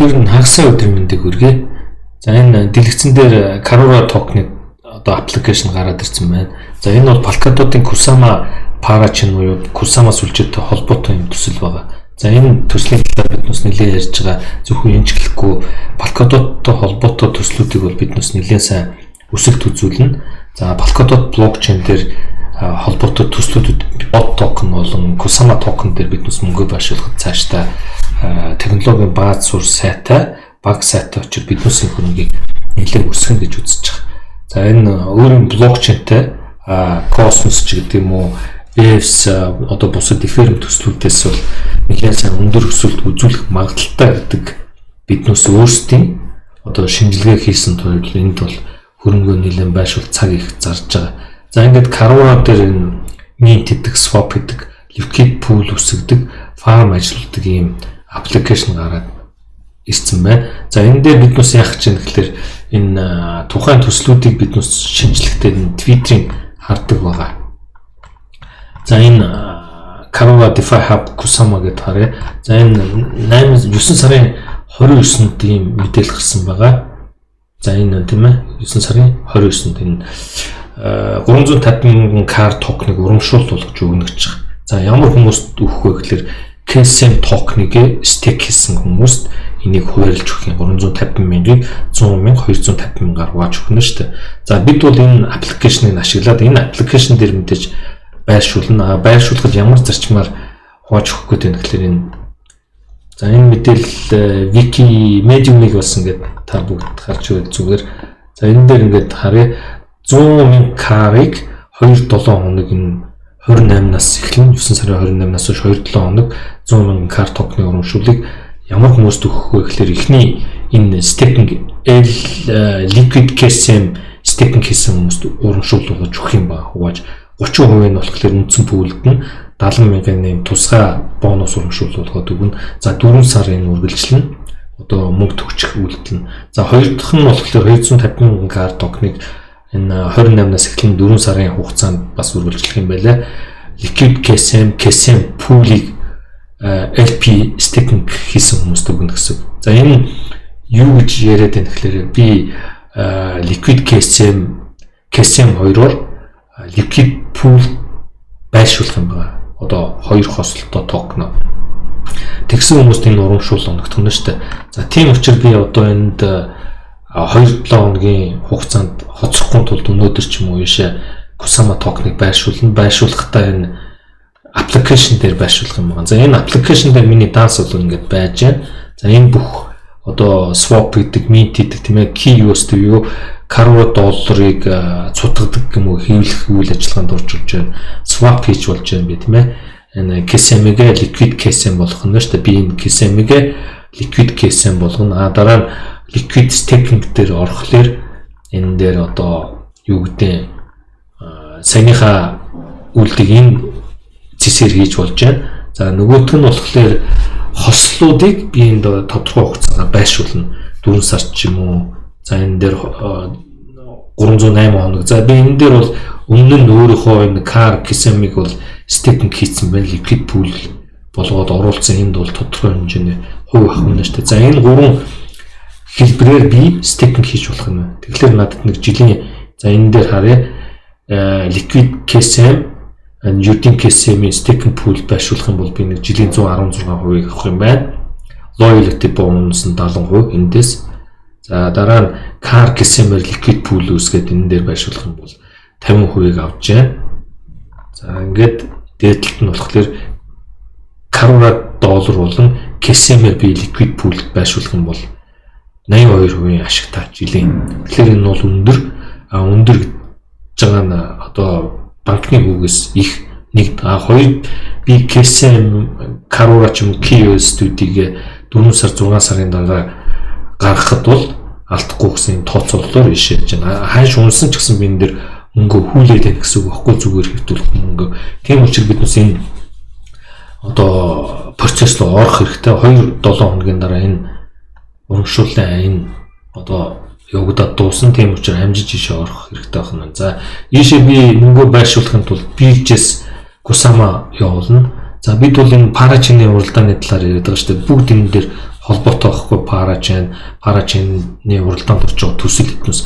Бүгдээр нь хагас сайн өдрийн мэндийг хүргэе. За, энэ дэлгэцэн дээр Karura token-ы одоо application гараад ирсэн байна. За, энэ бол Polkadot-ын Kusama parachain буюу Kusama сүлжээтэй холбоотой юм төсөл байгаа. За, энэ төслийн талаар бид нас нэлээд ярьж байгаа. Зөвхөн энэ ч гэлэхгүй, Polkadot-той холбоотой төслүүдийг бол бид нас нэлээд сайн өсөлт үзүүлнэ. За, Polkadot блокчейн дээр холбоотой төслүүдэд bot token болон Kusama token дээр бид нас мөнгө байршуулахад цаашдаа технологийн бааз суурь сайтай, баг сайтай учраас биднээсийн хөрөнгийг нэлээд өсгөн гэж үзэж байгаа. За, энэ өөрийн блокчейнтэй Cosmos ч гэдэг юм уу, Waves, одоо бусад Ethereum төслүүдээс бол нэлээд сайн өндөр өсөлт үзүүлэх магадлалтай гэдэг биднээс өөрсдийн одоо шинжилгээ хийсэн тул энд бол хөрөнгөө нэлээд байршуул цаг их зарж байгаа. За, ингээд Karura дээр энэ mint гэдэг, swap гэдэг, liquid pool үүсгэдэг, farm ажилладаг ийм application гараад ирсэн байна. За, энэ дээр бид нүс яах гэж байна гэхээр энэ тухайн төслүүдийг бид нүс шинжлэхдээ энэ Twitter-ийг хардаг байгаа. За, энэ Karura DeFi Hub Kusama гэдээ харъя. За, энэ 8 9 сарын 29-нд ийм мэдээлэл гарсан байгаа. За, энэ, тийм ээ, 9 сарын 29-нд энэ 350 мянган CAR token-ыг урамшуул болгож өгнө гэж байгаа. За, ямар хүмүүст өгөх вэ гэхээр KSM token-ыг stake хийсэн хүмүүст энийг хуваарлж өгөх юм. 350 мянгаыг 100 мянга, 250 мянгаар хувааж өгнө шүү дээ. За, бид бол энэ application-ыг ашиглаад энэ application дээр мэдээж байршуулна. Байршуулахад ямар зарчмаар хувааж өгөх гээд байна гэхээр энэ, за, энэ мэдээлэл wiki, Medium-ыг бас ингээд та бүгд харж байвал зүгээр. За, энэ дээр ингээд харъя. 100 мянга CAR-ыг 2 7 хоног, энэ 28-наас эхлэн, 9 сарын 28-наас хойш 2 7 хоног 100 мянган CAR token-ы урамшууллыг ямар хүмүүст өгөх вэ гэхээр эхний энэ staking L liquid KSM staking хийсэн хүмүүст урамшуул болгож өгөх юм ба хувааж, 30% нь болохоор үндсэн pool-д нь, 70 мянган нэм тусгай бонус урамшуул болгоод өгнө. За, 4 сар энэ үргэлжлэнэ. Одоо мөнгө төгчих үйлдэл нь. За, хоёр дахь нь болохоор 250 мянган CAR token-ыг энэ 28-наас эхлэн 4 сарын хугацаанд бас үргэлжлэх юм байлаа. Liquid KSM, KSM pool-ыг LP staking хийсэн хүмүүст өгнө гэсэн. За, энэ юу гэж яриад байна гэхээр би Liquid KSM, KSM хоёроор liquid pool байршуулах юм байна. Одоо хоёр хослолтой токен. Тэгсэн хүмүүст энэ урамшуул оногдох нь шүү дээ. За, тийм учраас би одоо энд 2 7 хоногийн хугацаанд хоцрохгүй тулд өнөөдөр ч юм уу ийшээ Kusama token-ыг байршуулна. Байршуулахдаа энэ application дээр байршуулах юм байна. За, энэ application дээр миний данс бол ингээд байж байна. За, энэ бүх одоо swap гэдэг, mint гэдэг, тийм ээ, key USD юу, Karura долларыг цутгадаг юм уу, хэвлэх үйл ажиллагаанд орж ирж байна. Swap хийж болж байна би, тийм ээ. Энэ KSM-ийг liquid KSM болгох нь шүү дээ. Би энэ KSM-ийг liquid KSM болгоно. А дараа нь liquid staking дээр орохлоор энэ дээр одоо юу гэдэг, саяныхаа үйлдийг энэ цэсээр хийж болж байна. За, нөгөөх нь болохоор хослуудыг би энд тодорхой хугацаагаар байршуулна. 4 сар ч юм уу. За, энэ дээр 308 хоног. За, би энэ дээр бол өмнө нь өөрийнхөө энэ CAR KSM-ыг бол staking хийсэн байна. Liquid pool болгоод оруулсан, энд бол тодорхой хэмжээний хувь авах юм шүү дээ. За, энэ гурван хэлбэрээр би staking хийж болох юм байна. Тэгэхээр надад нэг жилийн, за, энэ дээр харъя, liquid KSM, Redeem KSM-ийн staking pool байршуулах юм бол би нэг жилийн 116%-ийг авах юм байна. Loyalty bonus нь 70% эндээс. За, дараа нь CAR KSM-ээр liquid pool үүсгээд энэ дээр байршуулах юм бол 50%-ийг авч байна. За, ингээд дээд талд нь болохоор Karura доллар болон KSM-ээр би liquid pool байршуулах юм бол 82% ашигтай жилийн. Тэгэхээр энэ бол өндөр, өндөр гэж байгаа нь одоо банкны хүүгээс их нэг, а хоёр би KSM, Karura ч юм уу, KUSD-ийг 4 сар, 6 сарын дараа гаргахад бол алдахгүй гэсэн тооцоололоор ишээж байна. Ханш унсан ч гэсэн би энэ дэр мөнгө хүлээд байна гэсэн үг байхгүй, зүгээр хэвтүүлэх мөнгө. Тийм учраас бид нүс энэ одоо процесс руу орох хэрэгтэй. 2 7 хоногийн дараа энэ урамшууллын энэ одоо явагдаад дуусна. Тийм учраас амжиж ийшээ орох хэрэгтэй байна. За, ийшээ би мөнгөө байршуулахын тулд биржээс Kusama явуулна. За, бид бол энэ parachain-ы уралдааны талаар яриад байгаа шүү дээ. Бүгд энэ дээр холбоотой байхгүй, parachain, parachain-ы уралдаанд орж байгаа төсөл эднүс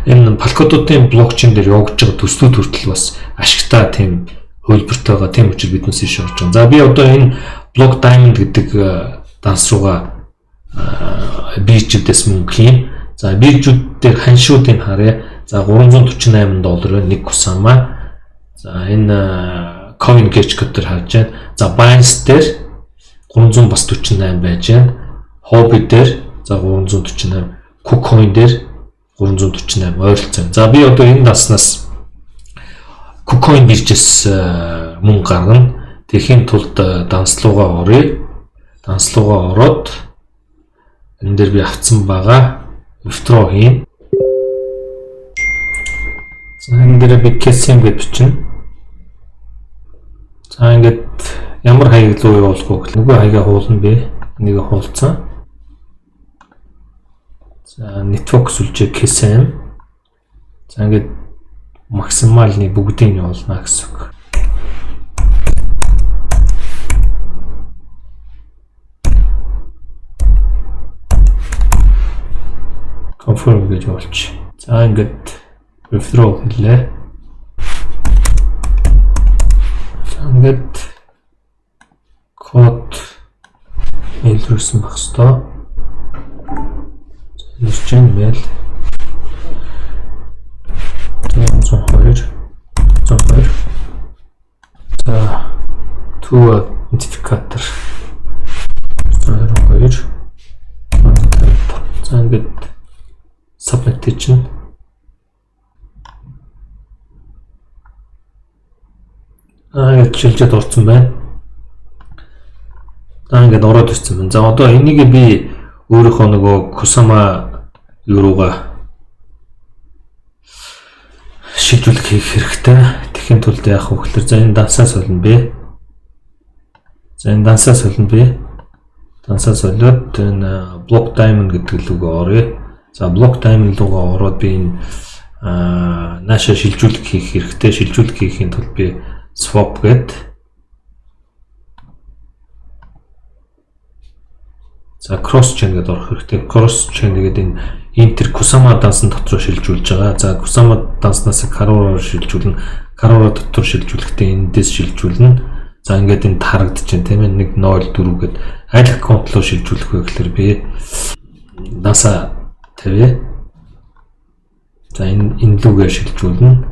энэ Polkadot-ын блокчейн дээр явагдаж байгаа төслүүд хүртэл бас ашигтай тийм хөлбөртэй байгаа. Тийм учраас бид нүс иш орж байгаа. За, би одоо энэ Block Diamond гэдэг данс руугаа биржүүдээс мөнгө хийн. За, биржүүд дээр ханшуудыг харъя. За, 348 доллар байна нэг Kusama. За, энэ CoinGecko дээр харж байна. За, Binance дээр 348 байж байна. Huobi дээр за 348, KuCoin дээр 348 ойролцоо. За, би одоо энэ даснаас KuCoin биржээс мөнгө гаргана. Тэгэхийн тулд данс луугаа оръё. Данс луугаа ороод энэ дээр би авцсан байгаа. Withdraw хийн. За, энэ дээр би KSM гэж бичнэ. За, ингээд ямар хаяг руу явуулах вэ гэхэл нөгөө хаягаа хуулна би. Энийг хуулцсан. За, network сүлжээ KSM. За, ингээд максималны бүгдийг явуулна гэсэн үг. Confirm гэж явуулчих. За, ингээд withdraw хийлээ. За, ингээд код мэйл рүүсэн байх хэвээр. Ирж байна мэйл. 102 102. За, two authenticator 122. За, ингээд submit чинь. Ингээд шилжээд орсон байна. За, ингээд ороод ирсэн байна. За, одоо энийг би өөрийнхөө нөгөө Kusama юу руугаа шилжүүлэх хийх хэрэгтэй. Тэгэхийн тулд яах вэ гэхээр за, энэ дансаа солино би. За, энэ дансаа солино би. Дансаа солиод энэ Block Diamond гэдэг лүүгээ оръё. За, Block Diamond руугаа ороод би энэ нааша шилжүүлэх хийх хэрэгтэй. Шилжүүлэх хийхийн тулд би swap гээд, за, cross chain гэдээ орох хэрэгтэй. Cross chain гэдэг энэ Inter Kusama дансан дотор шилжүүлж байгаа. За, Kusama данснаас Karura шилжүүлнэ. Karura дотор шилжүүлэхдээ эндээс шилжүүлнэ. За, ингээд энэ харагдаж байна, тийм ээ, 1.04 гээд аль аккаунт руу шилжүүлэх вэ гэхээр би дансаа тавья. За, энэ лүүгээ шилжүүлнэ.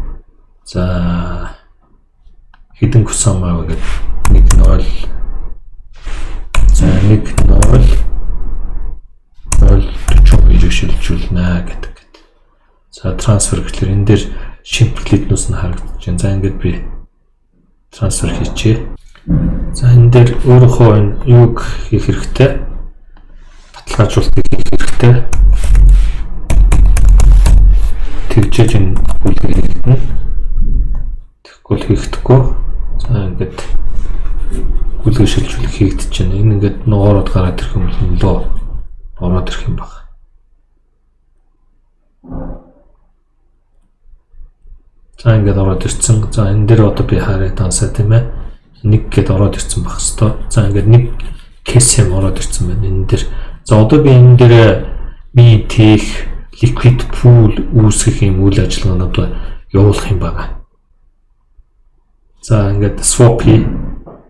За, хэдэн Kusama вэ гэдэг 1 0, за, 1 0 0 42-ыг шилжүүлнэ гэдэг. За, transfer гэхэлэр энэ дээр шимтгэлүүднээс нь харагдаж байна. За, ингээд би transfer хийчихье. За, энэ дээр өөрийнхөө энэ юуг хийх хэрэгтэй. Баталгаажуулалтыг хийх хэрэгтэй. Тэгжээж энэ бүлгээ хийгдэнэ. Тэгэхгүй л хийгдэхгүй. За, ингээд бүлгээ шилжүүлэх хийгдэж байна. Энэ ингээд нугаарууд гараад ирэх юм бол лөө ороод ирэх юм байна. За, ингээд ороод ирсэн. За, энэ дээр одоо би харъя дансаа, тийм ээ. Нэг гээд ороод ирсэн байх хэвээр. За, ингээд нэг KSM ороод ирсэн байна энэ дээр. За, одоо би энэ дээр mint хийх, liquid pool үүсгэх юм үйл ажиллагаанууд явуулах юм байна. За, ингээд swap хий.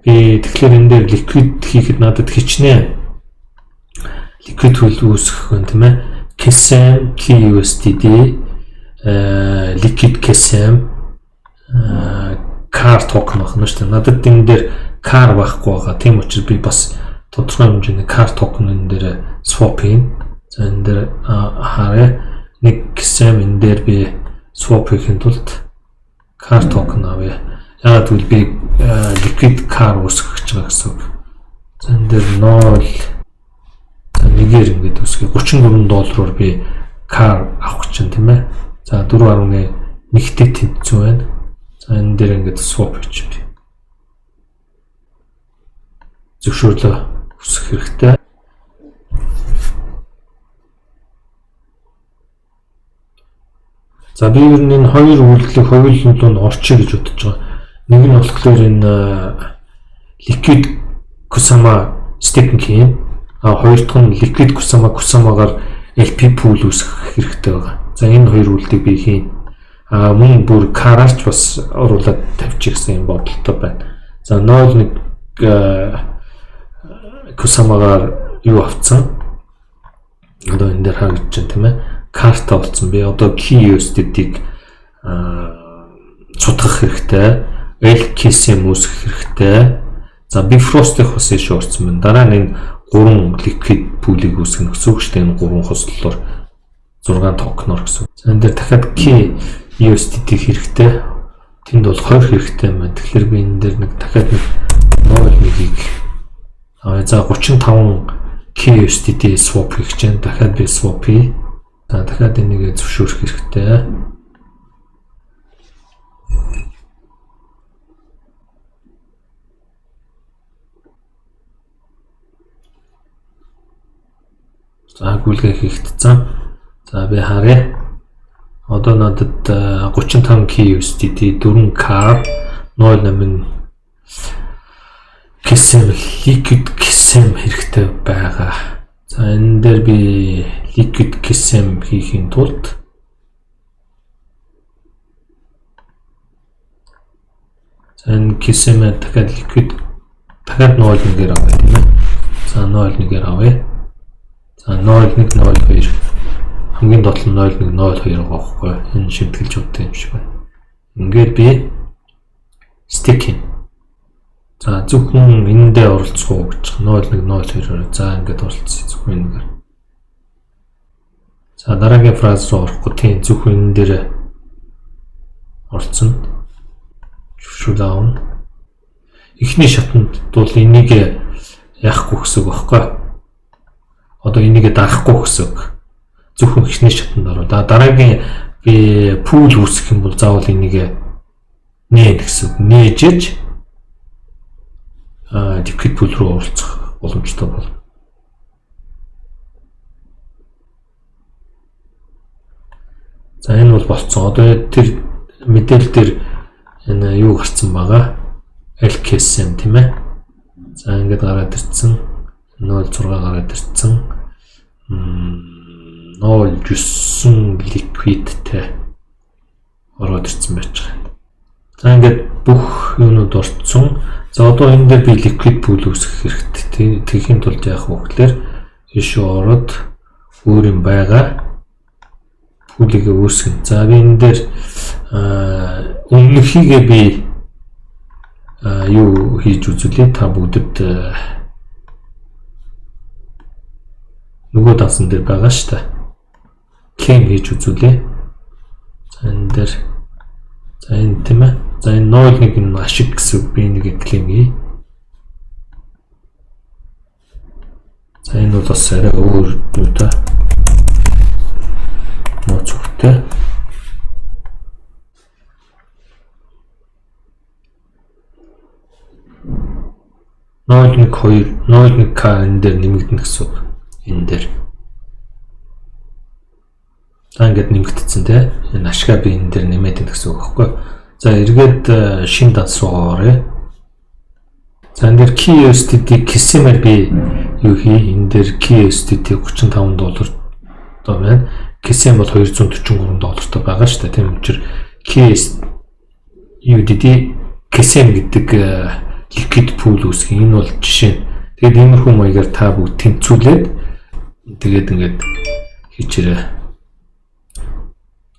Би тэгэхээр энэ дээр liquid хийхэд надад хичнээн liquid pool үүсгэх юм, тийм ээ. KSM, KUSDD, liquid KSM, CAR token байна шүү дээ. Надад энэ дээр CAR байхгүй байгаа. Тийм учраас би бас тодорхой хэмжээний CAR token энэ дээр swap хийн. За, энэ дээр харъя. Нэг KSM энэ дээр би swap хийхин тулд CAR token авъя. Яагаад гэвэл би liquid CAR үүсгэх гэж байгаа гэсэн үг. За, энэ дээр 0, за, нэгээр ингээд үүсгэе. 34 доллараар би CAR авах гэж байна, тийм ээ. За, 4.1-тэй тэнцүү байна. За, энэ дээр ингээд swap хийж би. Зөвшөөрлөө хүсэх хэрэгтэй. За, би ер нь энэ хоёр үйлдэлийг хоёулын руу нь орчие гэж бодож байгаа. Нэг нь болохоор энэ liquid Kusama staking хийн. А хоёр дахь нь liquid Kusama, Kusama-гаар LP pool үүсгэх хэрэгтэй байгаа. За, энэ хоёр үйлдэлийг би хийн. А мөн бүр CAR-аар ч бас оруулаад тавьчих гэсэн юм бодолтой байна. За, 0.1 Kusama-гаар юу авцсан? Одоо энэ дээр харагдаж байна, тийм ээ. Карта болсон. Би одоо Key USDT-г цутгах хэрэгтэй. LKSM үүсгэх хэрэгтэй. За, Bifrost-ийн бас иш орсон байна. Дараа нь энэ гурван liquid pool-ыг үүсгэх гэсэн үг шүү дээ. Энэ гурван хослолоор 6 токеноор гэсэн. За, энэ дээр дахиад Key USDT хэрэгтэй. Тэнд бол 20 хэрэгтэй юм байна. Тэгэхээр би энэ дээр нэг дахиад нэг 0.1-ийг аа, за, 35 Key USDT swap хийх гэж байна. Дахиад би swap хий. За, дахиад энийг зөвшөөрөх хэрэгтэй. За, гүйлгээ хийгдсэн. За, би харъя. Одоо надад 35 K USDT, 4 CAR, 08 KSM, liquid KSM хэрэгтэй байгаа. За, энэ дээр би liquid KSM хийхийн тулд, за, энэ KSM дахиад liquid дахиад 0.1-ээр авъя, тийм ээ. За, 0.1-ээр авъя. За, 0.1 02, хамгийн доод нь 0.1 02 байгаа байхгүй. Энэ шимтгэлж уддаг юм шиг байна. Ингээд би staking. За, зөвхөн энэндээ оролцох уу гэж 0.1 02-оор, за, ингээд оролцсон, зөвхөн энэгээр. За, дараагийн фраз руу орохгүй, тийм, зөвхөн энэ дээр оролцсон. Зөвшөөрөл авна. Эхний шатанд бол энийг яахгүй гэсэн үг байхгүй, одоо энийг дарахгүй гэсэн үг. Зөвхөн эхний шатанд ороо. Дараагийн би pool үүсгэх юм бол заавал энийг нээ гэсэн үг. Нээжэж liquid pool руу оролцох боломжтой болно. За, энэ бол болцсон. Одоо тэр мэдээлэл дээр энэ юу гарцсан байгаа? LKSM, тийм ээ. За, ингээд гараад ирсэн. 0.6 гараад ирсэн. 0.9 liquid-тэй ороод ирсэн байж байгаа. За, ингээд бүх юунууд орцсон. За, одоо энэ дээр би liquid pool үүсгэх хэрэгтэй. Тэгэхийн тулд яах вэ гэхээр ийшээ ороод өөр юм байгаа pool-ийг үүсгэн. За, би энэ дээр өмнөхийгээ би юу хийж үзүүлээ, та бүгдэд. Нөгөө дансан дээр байгаа шүү дээ. Claim хийж үзүүлээ. За, энэ дээр, за, энэ, тийм ээ. За, энэ 0.1 нь ашиг гэсэн, би нэг claim хий. За, энэ бол бас арай өөр юутай. Нууц үгтэй. 0.12 0.1K энэ дээр нэмэгдэнэ гэсэн үг. Энэ дээр. За, ингээд нэмэгдсэн, тий. Энэ ашгаа би энэ дээр нэмээд байна гэсэн үг байхгүй. За, эргээд шинэ данс руу оръё. За, энэ дээр KUSDT KSM-ээр би юу хий? Энэ дээр KUSDT 35 доллар доо байна. KSM бол 243 доллартай байгаа шүү дээ. Тийм учраас KS UDD KSM гэдэг liquid pool үүсгэн. Энэ бол жишээ. Тэгээд иймэрхүү маягаар та бүгд тэнцвүүлээд тэгээд ингээд хийчээрэй.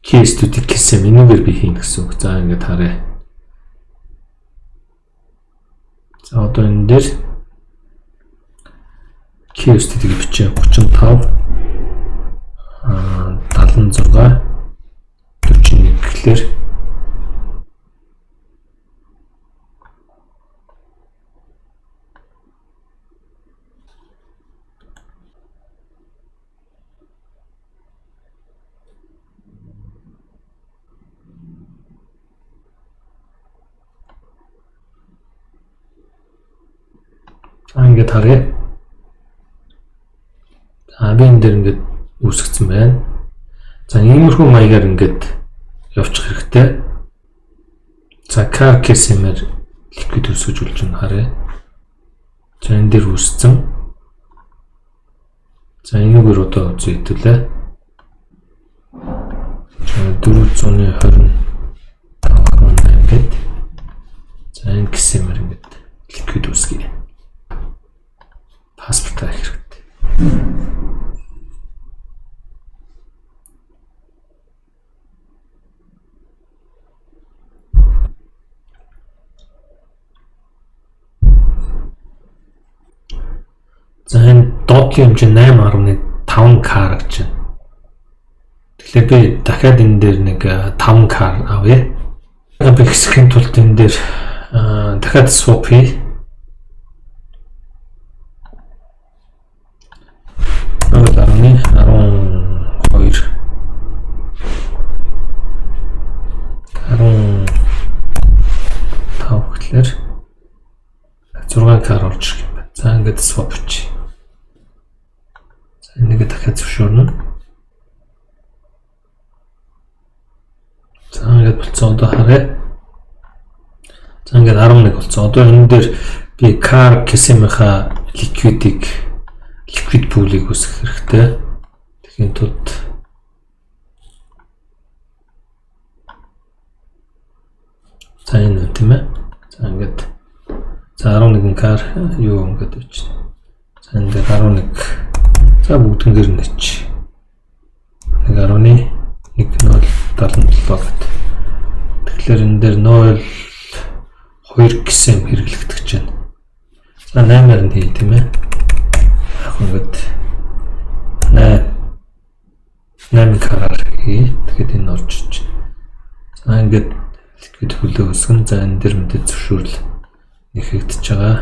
KS2 KSM энүүгээр би хийнэ гэсэн үг. За, ингээд харъя. За, одоо энэ дээр KST-г бичээ, 35 76 41 гэхлээр. За, ингээд харъя. За, би энэ дээр ингээд үүсгэсэн байна. За, иймэрхүү маягаар ингээд явчих хэрэгтэй. За, KKSM-ээр liquid үүсгэж болж байна, харъя. За, энэ дээр үүссэн. За энэгээр одоо үзье хэдүүлээ. 425.8 гээд. За энэ XMR ингээд liquid үүсгэе. Паспорт авах хэрэгтэй. За энэ доотлын хэмжээ 8.5 кар гэж байна. Тэгэхээр би дахиад энэ дээр нэг 5 кар авъя. Би хэсэхийн тулд энэ дээр дахиад swap хий. 0.12 15 гэхлээр 6 кар орж ирэх юм байна. За ингээд swap чи. За энийг дахиад зөвшөөрнө. За ингээд болцсон, одоо харъя. За ингээд 11 болцсон. Одоо энэ дээр би car XM-ийнхаа liquid-ийг, liquid pool-ыг үүсгэх хэрэгтэй. Тэгэхийн тулд за энэ үү, тийм ээ. За ингээд за 11 car юу ингээд очив. За энэ дээр 11, за бүгднгээр нь ч 1.1077 гэдэг. Тэгэхээр энэ дээр 0.2 гэсэн хэрэглэгдэж байна. За 8-аар нь хий, тийм ээ. Яг ингээд 8 8 караар хий. Тэгэхээр энэ орж ирч байна. За ингээд liquid pool-ээ үүсгэн. За энэ дээр мэдээ зөвшөөрөл нэхэгдэж байгаа.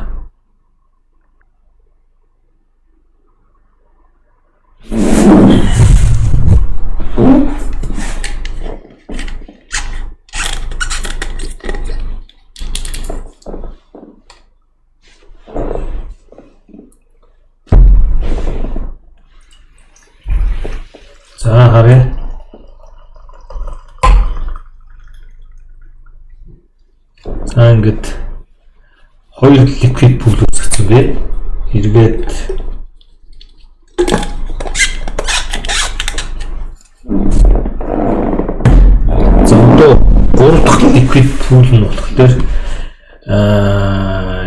За харъя. За ингээд хоёр liquid pool үүсгэсэн бэ. Эргээд за одоо гурав дахь liquid pool нь болохоор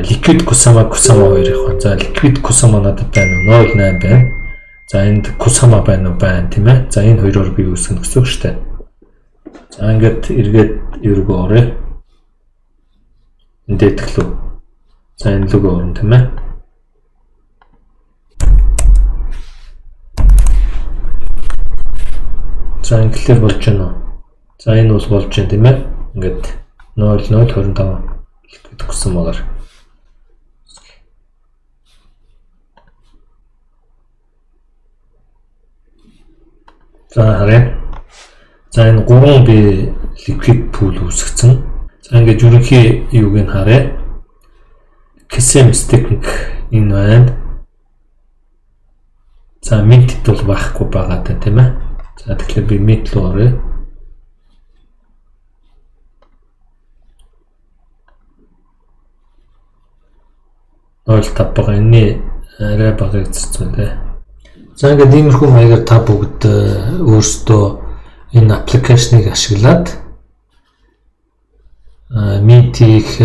liquid Kusama, Kusama хоёр их байна. За liquid Kusama надад байна уу? 0.8 байна. За энд Kusama байна уу? Байна, тийм ээ. За энэ хоёроор би үүсгэнэ гэсэн үг шүү дээ. За ингээд эргээд ерөгөө оръё. Энд дээдлүү. За энэ лүгөө орно, тийм ээ. За инглээр болж байна уу? За энэ бол болж байна, тийм ээ. Ингээд 0 0 25 liquid Kusama-гаар. За харъя. За энэ гурван би liquid pool үүсгэсэн. За ингээд ерөнхий юуг нь харъя. XM staking энэ байна. За mint бол байхгүй байгаа даа, тийм ээ. За тэгэхээр би mint руу оръё. 0.5 байгаа. Энэний арай багыг зарцуулъя. За ингээд иймэрхүү маягаар та бүгд өөрсдөө энэ application-ыг ашиглаад mint хийх,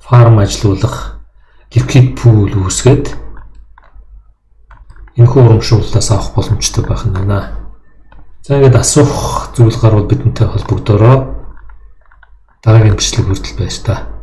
farm ажилуулах, liquid pool үүсгээд энэхүү урамшууллаас авах боломжтой байх нь байна. За ингээд асуух зүйл гарвал бидэнтэй холбогдороо. Дараагийн бичлэг хүртэл байж та.